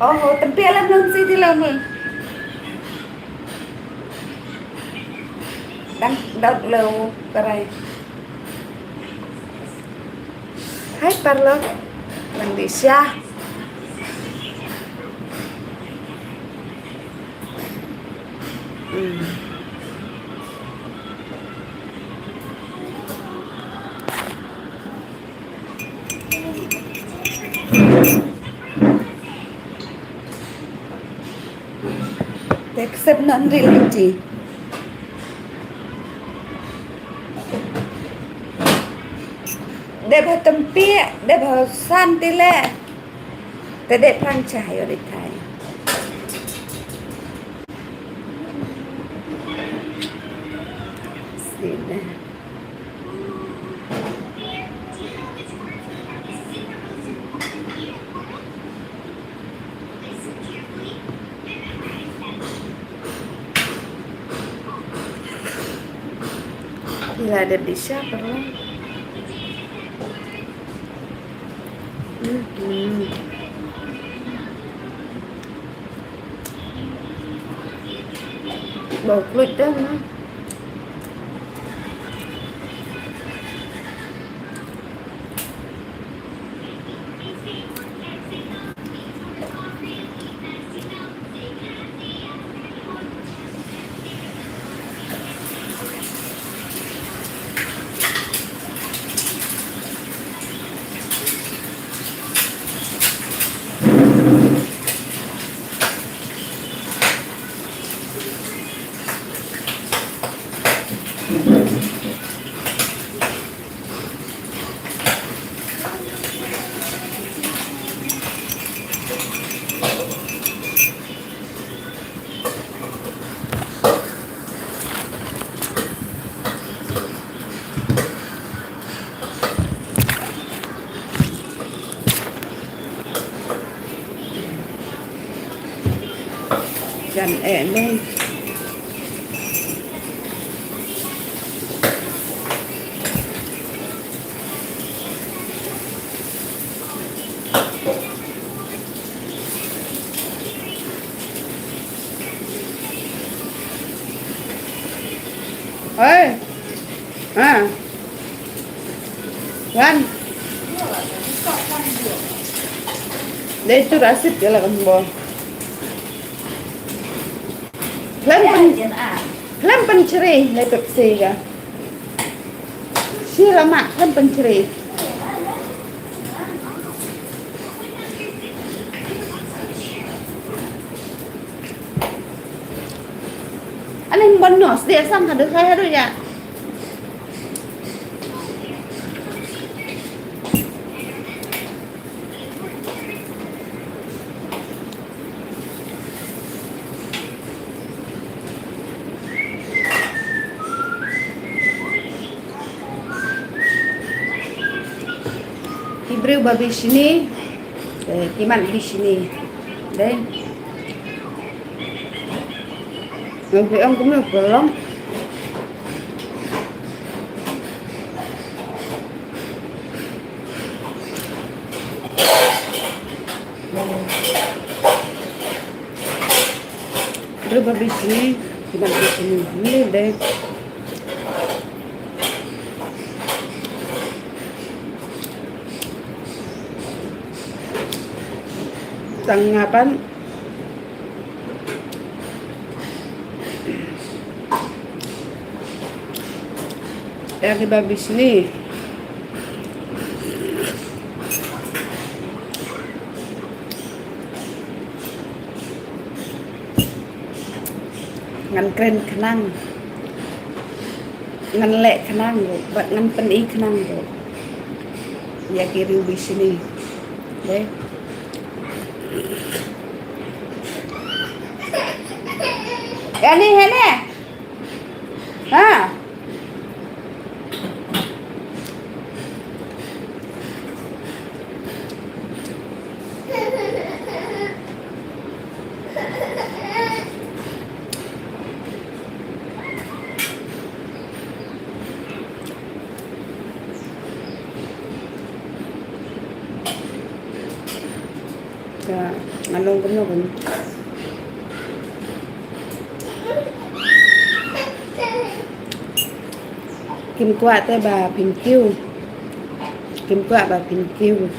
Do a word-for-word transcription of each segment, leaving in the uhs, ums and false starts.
Oh, tempiak lem lem siti lem. Dang daud lem perai. Hai parlo. Nang di sha. Hmm. Te ksep non ri lynti. Dep ha tempiak, dep ha san ti le. Te dep pang cha ïoh dep thai. Sini. Ila dep di sha parlo. Hmm. Bau kluit dah, nah. Jan eh lei. Oi. Ha. Wan. Dei tu rasit ya la kan bo. Khlem pyn, khlem pynchri, lei Pepsi ka. Shi lama khlem pynchri. Aning bonus dia sang haduh hai haduh ya. Ki briew ba bishni, eh, ki mat bishni. Dei. Ngi ong kumno ka long. Briew ba bishni, ki mat bishni. Ni dei. Tang nga pat. Ïa ki ba bishni. Ngan kren khnang. Ngan leh khnang ruh, bad ngan pyni khnang ruh. Ïa ki riew bishni. Dei. Ïa ni, ïa ni. Ha. Ka ngan long kumno kumno. Kim kwah te ba phin kiew. Kim kwah ba phin kiew.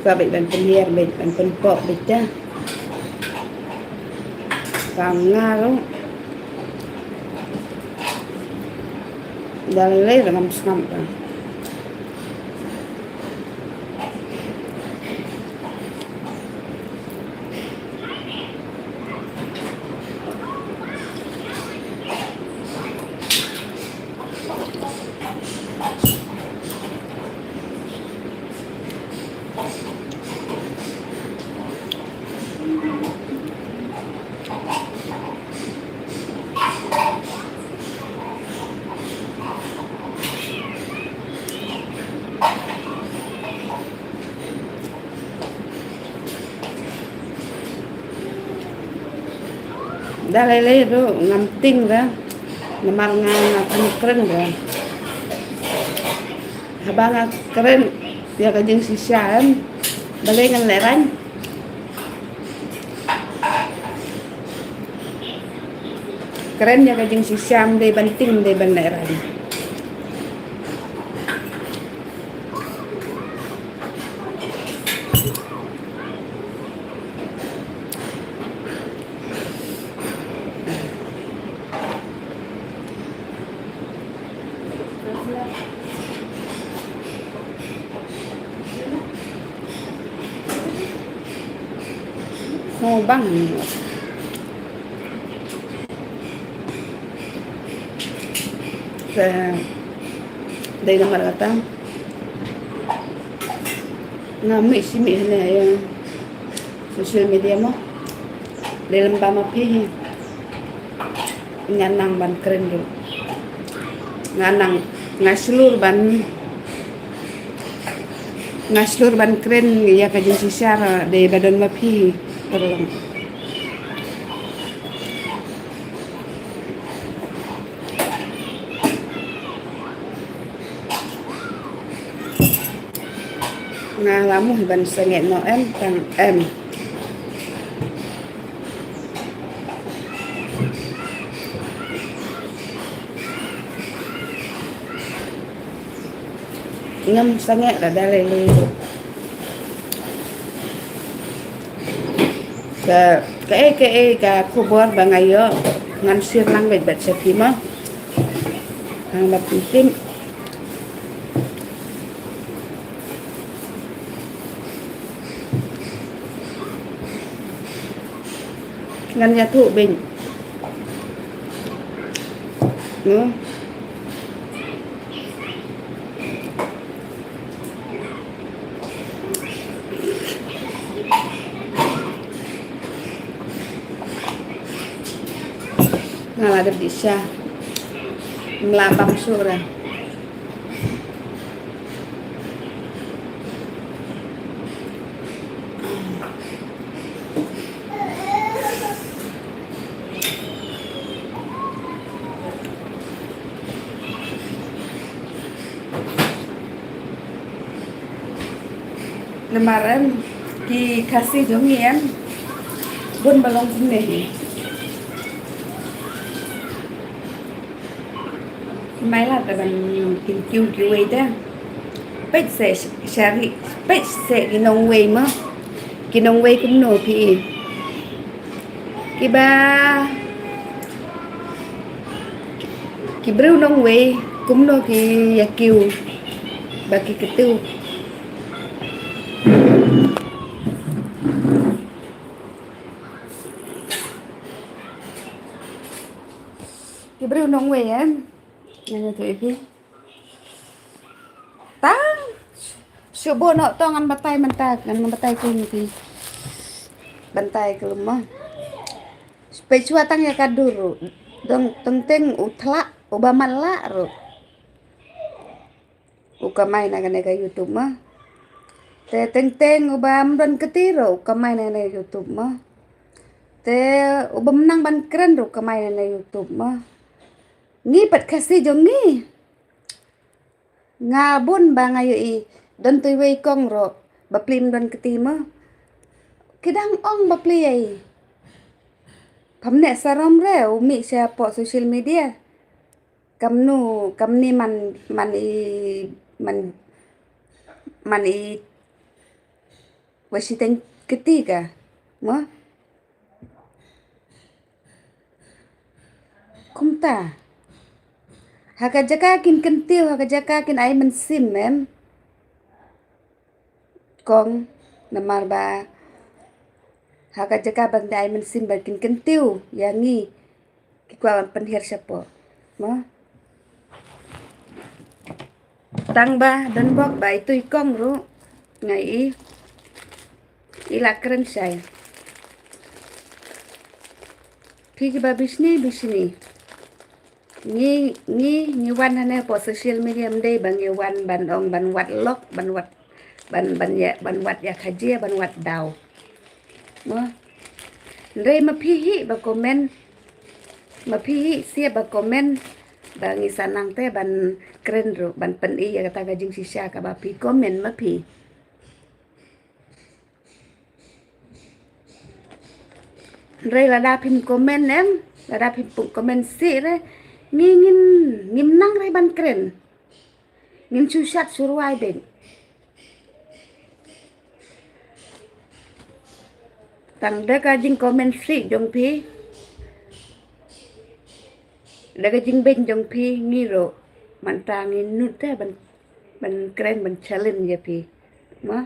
Kwah beit ban pynhiar, beit ban pynpok beit te. Ka nga ruh. Da lei lei ruh ngam sngap ba. Da lei lei ruh ngam tieng re. Namar nga nga pynïakren re. Haba nga kren ïa ka jingshisha, em, balei ngan lehraiñ? Kren ïa ka jingshisha, ym dei ban tieng, ym dei ban lehraiñ. Sngew bang. Te dei namar kata nga mih shi mih hangne ïa social media mo. Lei lem ba ma phi hi. Nga nang ban kren ruh. Nga nang, nga shlur ban, nga shlur ban kren ïa ka jingshisha, dei ba don ma phi. Tolong. Nga la muh ban sangeh noh em, tang em. Ngam sangeh lada lei lei. Ka, kaei kaei ka khubor ba nga ïoh ngan share lang beit bad sha phi mo. Hang ba pynthik. Ngan ïathuh beit. No. Nga la dep dih sha. Mla bam shuh re. Namar em, ki Khasi jong ngi em, bun ba long kumne hi. Mai lad ban kyntiew kiwei te. Peit se sha ri, peit se ki nongwei mo. Ki nongwei kumno phi i. Kiba, ki briew nongwei kumno ki ïa kiew ba ki kyntiew. Ki briew nongwei em. Ngan ïathuh ïa phi. Tang shu buh noh to ngan batai mynta, ngan batai kum phi. Batai ka lum mo. Peit shuwa tang ïa ka dur ruh. Dang teng teng u thlak, uba matlah ruh u kamai na kane ka YouTube mo. Te teng teng uba ym don kti ruh u kamai na kane ka YouTube mo. Te uba ym nang ban kren ruh u kamai na kane ka YouTube mo. Ngi pat Khasi jong ngi. Nga bun ba nga ïohi, don tu iwei i kong ruh ba plie ym don kti mo. Ki dang ong ba plie ei. Pham ne sarom re u mih sha poh social media. Kamnu, kamni man, man i, man, man i, wa shi teng keti ka. Mo? Kumta. Ha ka jaka kin kyntiew, ha ka jaka kin ai mynsiem em. Kong, namar ba ha ka jaka ban dei ai mynsiem ba kin kyntiew ïa ngi ki kwah ban pynhiar shapoh. Mo? Tang ba don bok ba itu i kong ruh nga i, i la kren shai. Phi kiba bishni bishni. Ngi, ngi, ngi wan hane poh social media ym dei ba ngi wan ban ong ban wad lok, ban wad, ban, ban ïa, ban wad ïa ka jia, ban wad daw. Mo. Hynrei ma phi hi ba comment, ma phi hi sha ba comment ba ngi sa nang te ban kren ruh, ban pyni ïa kata ka jingshisha kaba phi comment ma phi. Hynrei lada phim comment em, lada phim pun comment sih re, ngi ngin, ngim nang re ban kren. Ngin shu shat shu rwai beit. Tang da ka jing comment sih jong phi, da ka jingbeiñ jong phi ngi ruh mynta ngin nud te ban, ban kren ban challenge ïa phi. Mo?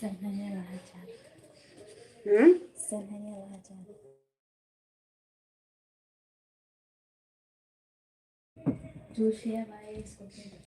Sen hanya lah ajar. Hmm? Sen hanya lah ajar. Joshua Myers, okay.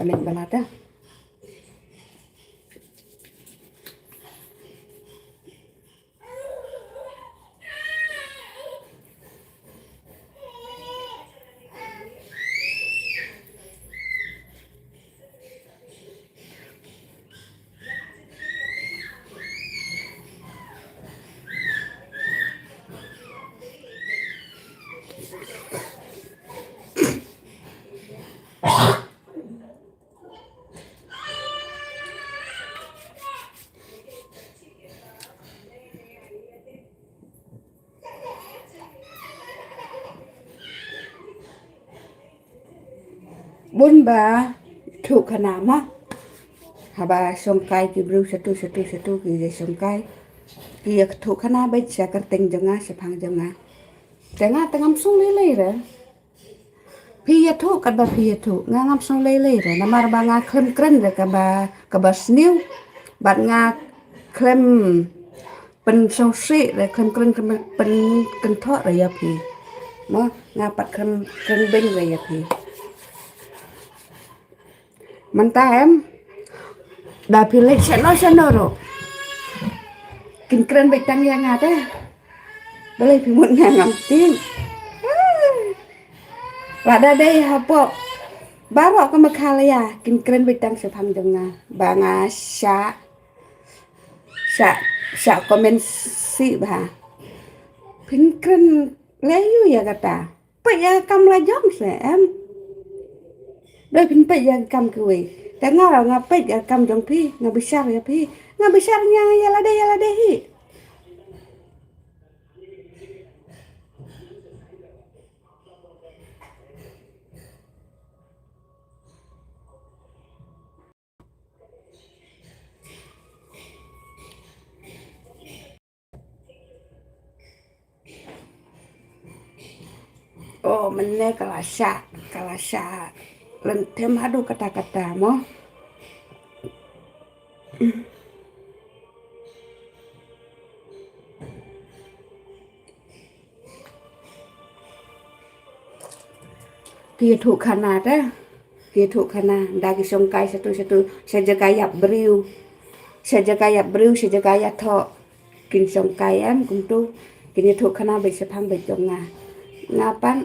Balik balada. Bun ba thuh khana ma. Haba shongkai ki briew shatu shatu shatu ki ïa shongkai. Ki ïa thuh khana beit sha kyrteng jong nga, shaphang jong nga. Te nga te ngam song lei lei re. Phi ïathuh katba phi ïathuh, nga ngam sngewlei lei re, namar ba nga khlem kren re kaba, kaba sniew, bad nga khlem pynsngewsih re, khlem kren, khlem pynkynthoh re ïa phi. Mo, nga pat khlem kren beiñ re ïa phi. Mynta em, da phi leit shano shano ruh, kin kren beit tang ïa nga te. Balei phi mut nga ngam tip? Lada dei hapoh baroh ka Meghalaya kin kren beit tang shaphang jong nga ba nga shah, shah, shah comment sih bha. Phin kren leh ïa kata. Peit ïa ka kam la jong seh em. Dei phin peit ïa ka kam kiwei. Te nga ruh nga peit ïa ka kam jong phi, nga bishar ïa phi. Nga bishar ïa nga ïa lade ïa lade hi. Oh, mynne ka la shah, ka la shah lynthem haduh katta katta mo. Ki ïathuh khana te, ki ïathuh khana da ki shongkai shatu shatu, sha jaka ïap briew, sha jaka ïap briew, sha jaka ïathoh. Kin shongkai em kumtu, kin ïathuh khana beit shaphang beit jong nga. Nga pat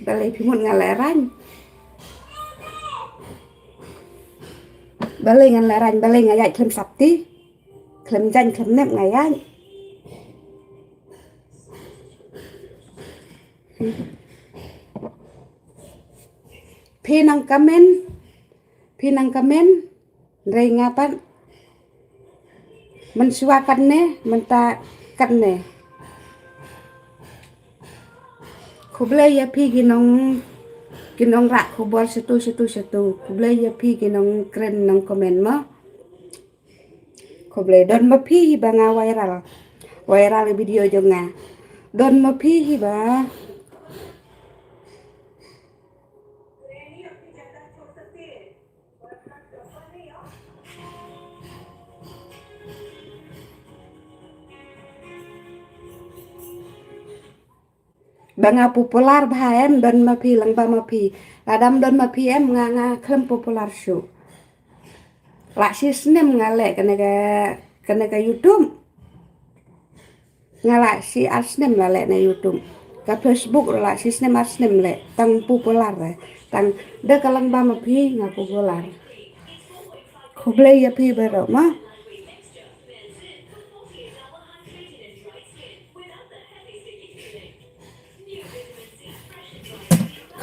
balei phi mut nga lehraiñ? Balei ngan lehraiñ? Balei nga ïaid khlem sopti, khlem jaiñ khlem nep nga ïaid. Phi nang comment, phi nang comment, hynrei nga pat mynshuwa katne, mynta katne. Khublei ïa phi ki nong, ki nongrah khubor shatu shatu shatu. Khublei ïa phi ki nongkren nongcomment mo. Khublei. Don ma phi hi ba nga viral, viral ïa video jong nga. Don ma phi hi ba. Ba nga popular bha em, don ma phi, lang ba ma phi. Lada ym don ma phi em, nga, nga khlem popular shuh. Lah shi snem nga leh kane ka, kane ka YouTube. Nga lah shi ar snem la leh na YouTube. Ka Facebook ruh lah shi snem ar snem leh, tang popular eh. Tang da ka lang ba ma phi nga popular. Khublei ïa phi baroh ma.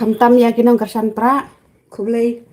Khamtam ïa ki nongkyrshan prah. Khublei.